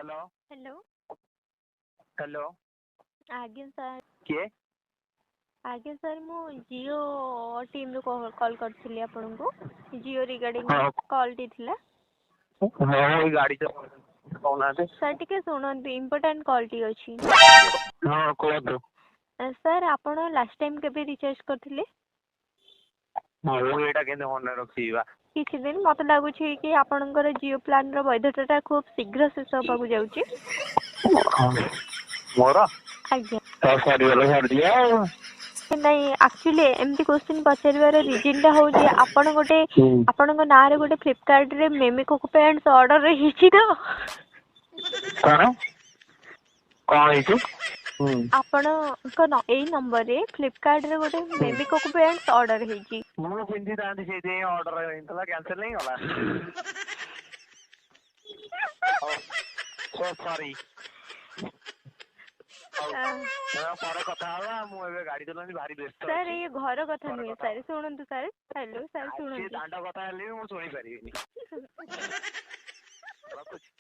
Hello. Hello. Hello. ଆଜ୍ଞା sir. କିଏ? ଆଜ୍ଞା ସାର୍, ମୁଁ ଜିଓ ଟିମ୍ରୁ କଲ୍ କରିଥିଲି ଆପଣଙ୍କୁ, ଜିଓ ରିଗାର୍ଡ଼ିଂ କଲ୍ଟି ଥିଲା। ହଁ, ଏଇ ଗାଡ଼ି ଚଲାଉଛି, କହୁନାହାନ୍ତି। ସାର୍, ଟିକେ ଶୁଣନ୍ତୁ, ଇମ୍ପୋର୍ଟାଣ୍ଟ କଲ୍ଟି ଅଛି। ହଁ, କୁହନ୍ତୁ। ସାର୍, ଆପଣ ଲାଷ୍ଟ ଟାଇମ୍ କେବେ ରିଚାର୍ଜ କରିଥିଲେ? ମୁଁ ଏଇଟା କେମିତି ମନେ ରଖିବି ବା? କିଛି ଦିନ, ମୋତେ ଲାଗୁଛି କି ଆପଣଙ୍କର ଜିଓ ପ୍ଲାନ୍ର ବୈଧତାଟା ଖୁବ୍ ଶୀଘ୍ର ଶେଷ ହେବାକୁ ଯାଉଛି। ମୋର? ଆଜ୍ଞା। ସରିଗଲେ ସରିଯିବ ଆଉ। ନାଇଁ, ଆକ୍ଚୁଆଲି ଏମିତି କୋଶ୍ଚିନ୍ ପଚାରିବାର ରିଜନ୍ଟା ହେଉଛି ଆପଣ ଗୋଟେ ଆପଣଙ୍କ ନାଁରେ ଗୋଟେ ଫ୍ଲିପକାର୍ଟରେ ମେମି କୋକୋ ପ୍ୟାଣ୍ଟସ୍ ଅର୍ଡ଼ର ହେଇଛି ତ। କଣ କଣ ହେଇଛି? ଆପଣଙ୍କ ଏଇ ନମ୍ବରରେ ଫ୍ଲିପକାର୍ଟରେ ଗୋଟେ ମେମି କୋକୋ ପ୍ୟାଣ୍ଟସ୍ ଅର୍ଡ଼ର ହେଇଛି। ମୁଁ ପିନ୍ଧିଥାନ୍ତି, ସେଇଥିପାଇଁ ଅର୍ଡ଼ର ହେଇଥିଲା, କ୍ୟାନସେଲ୍ ହେଇଗଲା। ହଉ, ସରି। ହଉ, ପରେ କଥା ହବା, ମୁଁ ଏବେ ଗାଡ଼ି ଚଲାଉଛି, ଭାରି ବ୍ୟସ୍ତ। ସାର୍, ଇଏ ଘର କଥା ନୁହେଁ ସାର୍, ଶୁଣନ୍ତୁ ସାର୍। ହ୍ୟାଲୋ ସାର୍, ଶୁଣନ୍ତୁ। ଦାଣ୍ଡ କଥା ହେଲେ ବି ମୁଁ ଶୁଣିପାରିବିନି। ରଖୁଛି।